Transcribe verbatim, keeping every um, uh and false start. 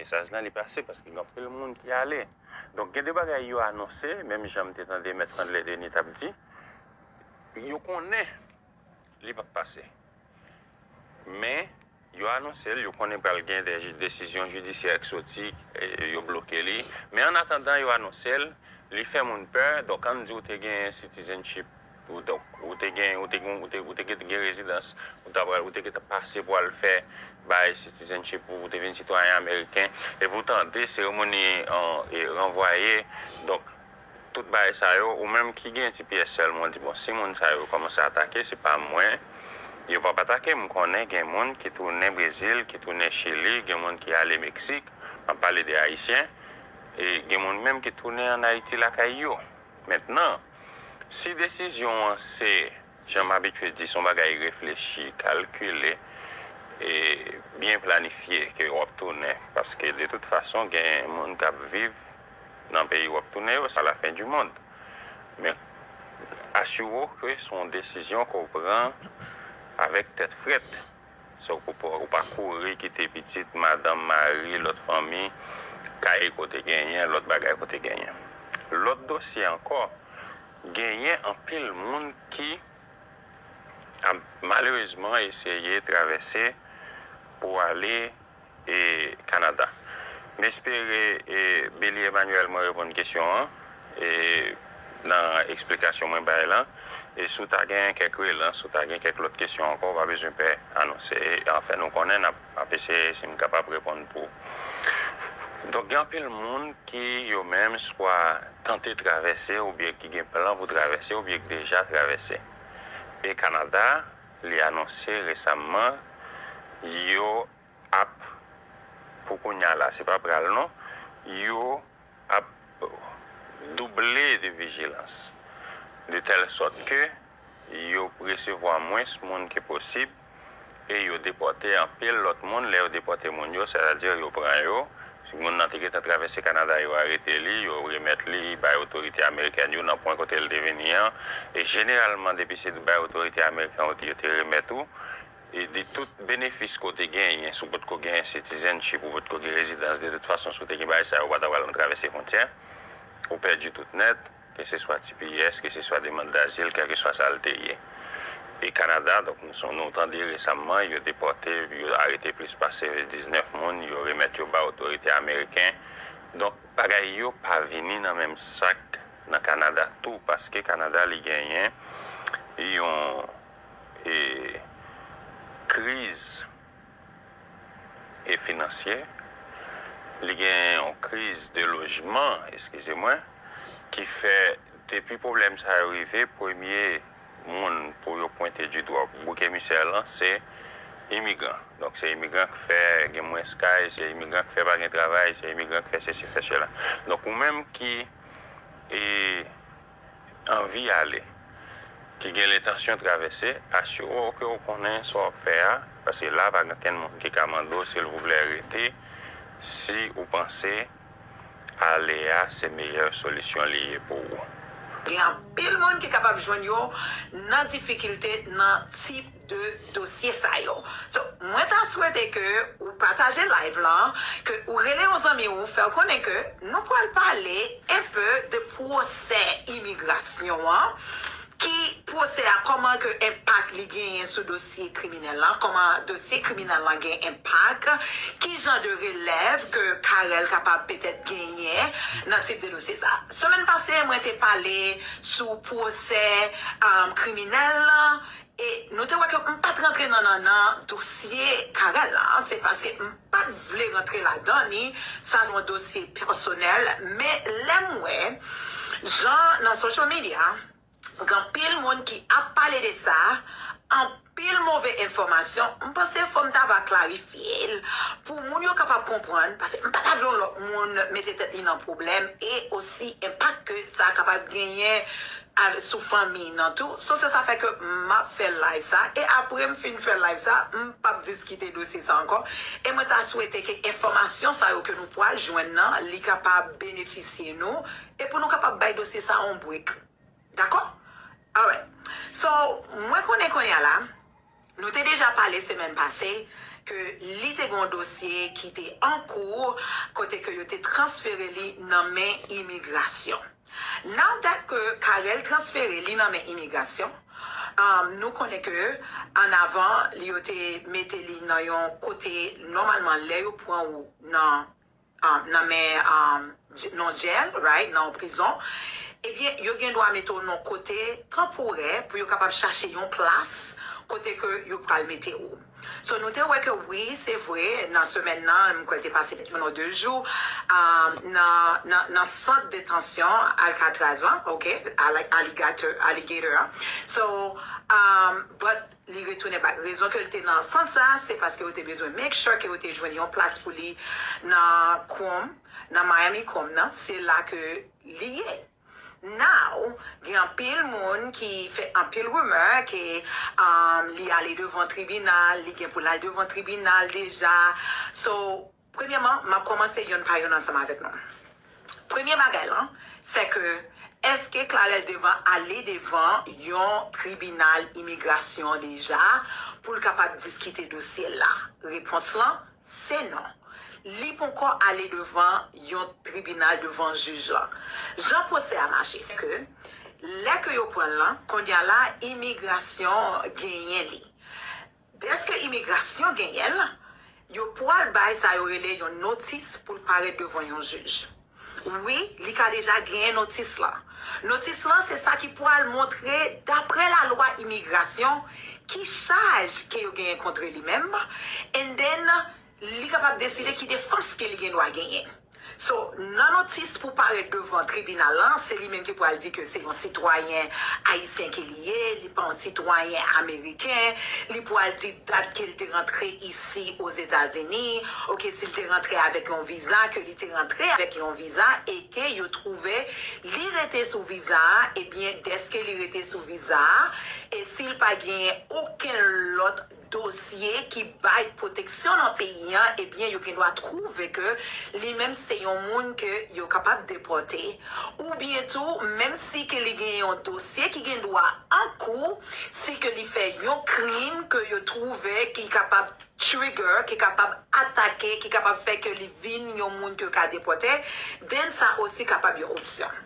mesaj lan li pase, paske gen anpil moun ki ale. Donk, gen de bagay yo anonse, menm jan m te tande Mèt Frandley Denis t ap di, yo konnen li p ap pase. Men, yo anonse l, yo konnen pral gen de desizyon jidisyè k soti, e, yo bloke li. Men annatandan yo anonse l, li fè moun pè. Donk, ann di w te gen citizenship, ou, donk, ou te gen, ou te gen, ou te, ou te gen, gen rezidans, ou ta pral, ou te gen pase pou al fè bay citizenship, ou te vin sitwayen ameriken, epi w tande seremoni an, e, ranvwaye. Donk, tout bagay sa yo, ou menm ki gen T P S sèlman, di, bon, si moun sa yo kòmanse atake, se pa mwen. Yo p ap atake, m konnen gen moun ki tounen Brezil, ki tounen Chili, gen moun ki ale Meksik, m ap pale de Ayisyen, e gen moun menm ki tounen ann Ayiti lakay yo. Mentnan, si desizyon an se, jan m abitye di, se yon bagay reflechi, kalkile, e byen planifye ke w ap tounen, paske de tout fason, gen moun k ap viv nan peyi w ap tounen yo, se pa la fen di mond. Men, asire w ke se yon desizyon ke w pran avèk tèt frèt. Se w pa, ou pa kouri kite pitit, madanm, mari, lòt fanmi, kay kote genyen, lòt bagay kote genyen. Lòt dosye ankò, genyen anpil moun ki ap malerezman eseye travèse pou ale, e, Kanada. M espere, e, Billy Emmanuel, mwen reponn kesyon an, e, nan eksplikasyon mwen bay lan. E si w ta gen kèk relans, si w ta gen kèk lòt kesyon ankò, w pa bezwen pè anonse. E, anfen, nou konnen n ap, ap eseye, si m kapab, reponn pou ou. Donk, gen anpil moun ki, yo menm, swa tante travèse, oubyen ki gen plan pou travèse, oubyen ki deja travèse. E Kanada, li anonse resamman, yo ap, pou kounye a la, se pa pral non, yo ap double de vijilans, de tèl sòt ke yo resevwa mwens moun ke posib, e yo depòte anpil lòt moun. Lè yo depòte moun yo, sètadi yo pran yo, si moun nan te gentan travèse Kanada, yo arete li, yo remèt li bay otorite amerikèn yo nan pwen kote l te vini an. E jeneralman, depi se bay otorite ameriken yo te, yo te remèt ou, e de tout benefis ke w te genyen, si w potko genyen citizenship, ou potko gen rezidans, de tout fason, si w te gen bagay sa yo, ou pa ta pral nan travèse fwontyè, ou pèdi tout nèt, keseswa T P S, keseswa demann dazil, kèlkeswa sa l te ye. E Kanada, donk, nou, nou tande resamman, yo depòte, yo arete plis pase diznèf moun, yo remèt yo ba otorite ameriken. Donk, bagay yo pa vini nan menm sak nan Kanada tou, paske Kanada, li genyen yon, e, kriz, e, finansyè, li genyen yon kriz de lojman, eskize mwen, ki fè, depi pwoblèm sa yo rive, premye moun pou yo pwente di dwa, bouke misè lan, se imigran. Donk, se imigran k fè gen mwens kay, se imigran k fè pa gen travay, se imigran k fè sesi, fè sela. Donk, ou menm ki, e, anvi ale, ki gen lentansyon travèse, asire w ke w konnen sa w ap fè a, paske la pa gen okenn moun ki ka mande w, silvouplè, rete, si ou panse ale a se meyè solisyon li ye pou ou. Gen anpil moun ki kapab jwenn yo nan difikilte nan tip de dosye sa yo. So, mwen ta swete ke ou pataje live lan, ke ou rele yon zanmi ou, fè l konnen ke nou pral pale enpe de pwosè imigrasyon an, ki pwosè a, kòman ke enpak li genyen sou dosye kriminèl lan, kòman dosye kriminèl lan gen enpak, ki jan de relèv ke Carel kapab petèt genyen nan tip de dosye sa. Semèn pase, mwen te pale sou pwosè, um, kriminèl lan, e nou te wè ke m pa t rantre nan, nan, nan dosye Carel la, se paske m pa t vle rantre ladan li, sa se yon dosye pèsonèl, men lè m wè jan nan social media, gen anpil moun ki ap pale de sa, anpil move enfòmasyon, m panse fò m ta va klarifye l pou moun yo kapab konprann, paske m pa ta vle yon lòt moun mete tèt li nan pwoblèm, e osi enpak ke sa kapab genyen a, sou fanmi nan tou. So, se sa fè ke m ap fè live sa. E apre m fin fè live sa, m p ap diskite dosye sa ankò. E mwen ta swete ke enfòmasyon sa yo ke nou pral jwenn nan, li kapab benefisye nou. E pou nou kapab bay dosye sa yon break. Dakò? Alright. So, mwen konnen kounye a la, nou te deja pale semèn pase, ke li te gen yon dosye ki te an kou, kote ke yo te transfere li nan men imigrasyon. Now that ke Carel transfere li nan men imigrasyon, um, nou konnen ke an avan, li yo te mete li nan yon kote, nòmalman, lè yo pran ou nan, um, nan men, um, j- nan jèl, right, nan yon prizon, ebyen, yo gen dwa mete w nan kote tanporè pou yo kapab chache yon plas kote ke yo pral mete ou. So, nou te wè ke wi, se vre, nan semèn nan, m kwè l te pase petèt yon de jou, um, nan, nan, nan sant detansyon Alcatraz lan, ok, Alli- Alligator, Alligator an. So, um, but li retounen back. Rezon ke l te nan sant sa, se paske yo te bezwen make sure ke yo te jwenn yon plas pou li nan Chrome, nan Miami Chrome nan, se la ke li ye. Now, gen anpil moun ki fè anpil rimè ke, um, li ale devan tribinal, li gen pou l al devan tribinal deja. So, premyèman, m ap kòmanse yonn pa yonn ansanm avèk nou. Premye bagay lan, se ke èske Clarel devan ale devan yon tribinal imigrasyon deja pou l kapab diskite dosye l la? Repons lan, se non. Li poko ale devan yon tribinal, devan jij lan. Jan pwosè a mache, se ke lè ke yo pran l lan, kounye a la, imigrasyon genyen li. Dèske imigrasyon genyen l, yo pral bay sa yo rele yon notis pou l parèt devan yon jij. Wi, li ka deja genyen notis lan. Notis lan, se sa ki pral montre, daprè lalwa imigrasyon, ki chaj ke yo genyen kont li menm, and then, li kapab deside ki defans ke li gen dwa genyen. So, nan notis pou parèt devan tribinal lan, se li menm ki pral di ke se yon sitwayen ayisyen ke li ye, li pa yon sitwayen ameriken, li pral di dat ke l te rantre isi Ozetazini, oke, si l te rantre avèk yon viza, ke li te rantre avèk yon viza, e ke yo twouve li rete sou viza a, ebyen, dèske li rete sou viza a, e si l pa genyen okenn lòt dosye ki bay pwoteksyon nan peyi an, ebyen, yo gen dwa twouve ke li menm se yon moun ke yo kapab depòte. Oubyen tou, menm si ke li gen yon dosye ki gen dwa an kou, si ke li fè yon krim ke yo twouve ki kapab trigger, ki kapab atake, ki kapab fè ke li vin yon moun ke yo ka depòte, then sa osi kapab yon opsyon.